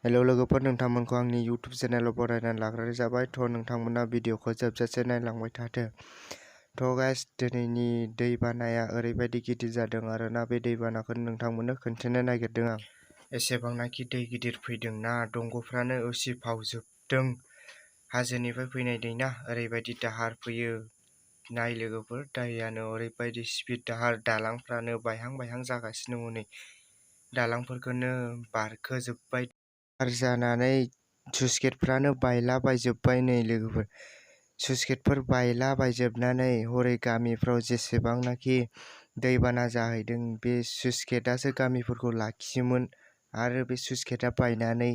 Hello लोगोफोर, नोंथांमोनखौ आंनि YouTube चेनेलाव बरायनानै लाग्रोनाय जाबाय। नोंथांमोना भिडिअखौ जोबजासे नायलांबाय थादो। गाइस, दिनैनि दैबानाया ओरैबायदि गिदिर जादों आरोना, बे दैबानाखौ नोंथांमोननो खोन्थानो नागिरदों आं। एसेबांनाखि दै गिदिर फैदोंना, दंग'फ्रानो उसिफावजोबदों। हाजोनिफ्राय फैनाय दैना ओरैबायदि दाहार फैयो। नाय लोगोफोर, दैयानो ओरैबायदि स्पिड दाहार, दालांफ्रानो बायहां बायहां जागासिनो हनै। दालांफोरखौनो बारखोजोब्बाय जानानै सुइसगेटफ्रानो बायलाबायजोब्बाय नै लोगोफोर। सुइसगेटफोर बायलाबायजोबनानै हरै गामिफ्राव जेसेबांनाखि दैबाना जाहैदों, बे सुइसगेटआसो गामिफोरखौ लाखियोमोन। आरो बे सुइसगेटआ बायनानै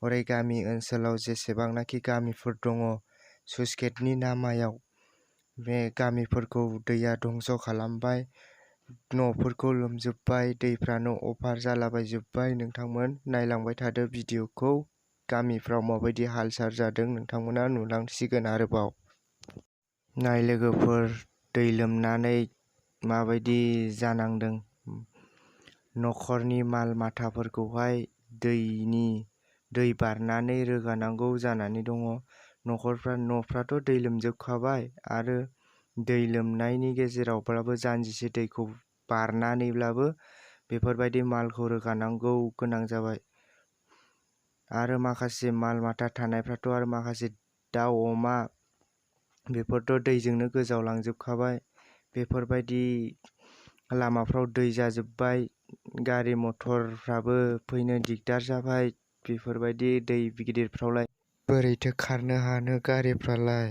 हरै गामि ओनसोलाव जेसेबांनाखि गामिफोर दङ, सुइसगेटनि नामायाव बे गामिफोरखौ दैया धंस खालामबाय। न'फोरखौ लोमजोब्बाय, दैफ्रानो अभार जालाबायजोब्बाय। नोंथांमोन नायलांबाय थादो भिडिअखौ। गामिफ्राव माबायदि हाल-साल जादों नोंथांमोना नुलांसिगोन आरोबाव। नाय लोगोफोर, दै लोमनानै माबायदि जानांदों। न'खरनि माल माथाफोरखौहाय दै बारनानै रोगानांगौ जानानै दङ। न'फ्राथ' दै लोमजोबखाबाय, आरो दै लोमनायनि गेजेरावब्लाबो जानजिसे दैखौ बारनानैब्लाबो बेफोरबायदि मालखौ रोगानांगौ गोनां जाबाय। आरो माखासे माल माथा थानायफ्राथ' आरो माखासे दाउ अमा बेफोरथ' दैजोंनो गोजावलांजोबखाबाय। बेफोरबायदि लामाफ्राव दै जाजोब्बाय, गारि मथरफ्राबो फैनो दिगदार जाबाय। बेफोरबायदि दै गिदिरफ्रावलाय बोरैथो खारनो हानो गारिफ्रालाय।